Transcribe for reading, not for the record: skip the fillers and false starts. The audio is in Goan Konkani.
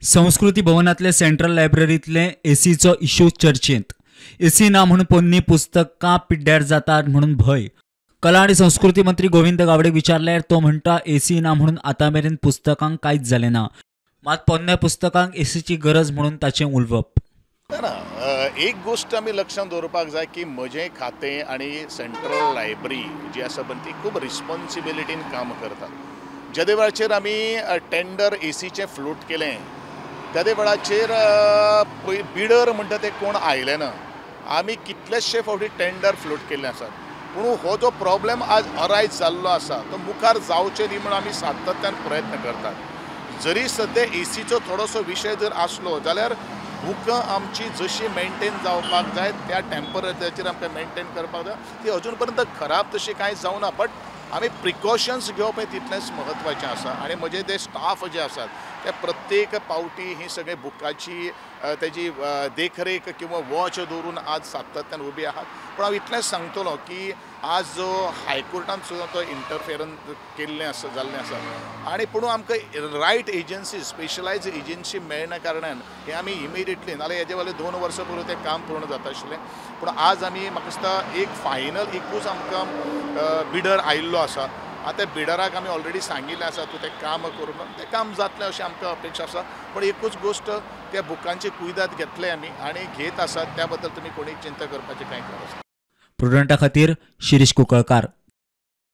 संस्कृती भवनातले सेंट्रल लायब्ररीतले एसीचो इश्यू चर्चेंत. एसी ना म्हणून पोन्नी पुस्तकां पिड्ड्यार जातात म्हणून भंय. कला आनी संस्कृती मंत्री गोविंद गावडेक विचारल्यार तो म्हणटा एसी ना म्हणून आतां मेरेन पुस्तकांक कांयच जालें ना, मात पोन्न्या पुस्तकांक एसीची गरज म्हणून ताचें उलोवप. ना, एक गोश्ट आमी लक्षांत दवरपाक जाय की म्हजें खातें आनी सेंट्रल लायब्ररी जी आसा पळय ती खूब रिस्पोन्सिबिलिटीन काम करता. जेदे वेळाचेर आमी टेंडर एसीचें फ्लोट केलें तेदे वेळाचेर बिडर म्हणटा ते कोण आयले ना. आमी कितलेशे फावटी टेंडर फ्लोट केल्ले आसात, पूण हो जो प्रॉब्लेम आज अरायज जाल्लो आसा तो मुखार जावचे न्ही म्हणून आमी सातत्यान प्रयत्न करतात. जरी सद्या एसीचो थोडोसो विशय जर आसलो जाल्यार बुकां आमची जशी मेनटेन जावपाक जाय त्या टेम्परेचराचेर आमकां मेनटेन करपाक जाय, ती अजून पर्यंत खराब तशी कांय जावना, बट आमी प्रिकॉशन्स घेवप हें तितलेंच म्हत्वाचें आसा. आनी म्हजे ते स्टाफ जे आसात ते प्रत्येक पावटी ही सगळे बुकाची तेजी देखरेख किंवा वॉच दवरून आज सातत्यान उबी आहात. पूण हांव इतलेंच सांगतलो की आज जो हायकोर्टान सुद्दां तो इंटरफेरन्स केल्लें आसा जाल्लें आसा आनी पूण आमकां रायट एजन्सी स्पेशलायज एजन्सी मेळना कारणान हें आमी इमिडिएटली, नाल्यार हेजे वयले 2 वर्सां पूर्व तें काम पूर्ण जाता आशिल्लें. पूण आज आमी म्हाका दिसता एक फायनल एकूच आमकां बिडर आयिल्लो आसा. आतां बिडराक आमी ऑलरेडी सांगिल्लें आसा तूं तें काम करूं, तें काम जातलें अशें आमकां अपेक्षा आसा. पूण एकूच गोश्ट त्या बुकांची कुयदाद घेतले आमी आनी घेत आसात, त्या बद्दल तुमी कोणीय चिंता करपाची कांय गरज ना. प्रुडंटा खातीर शिरीष कुंकळकार.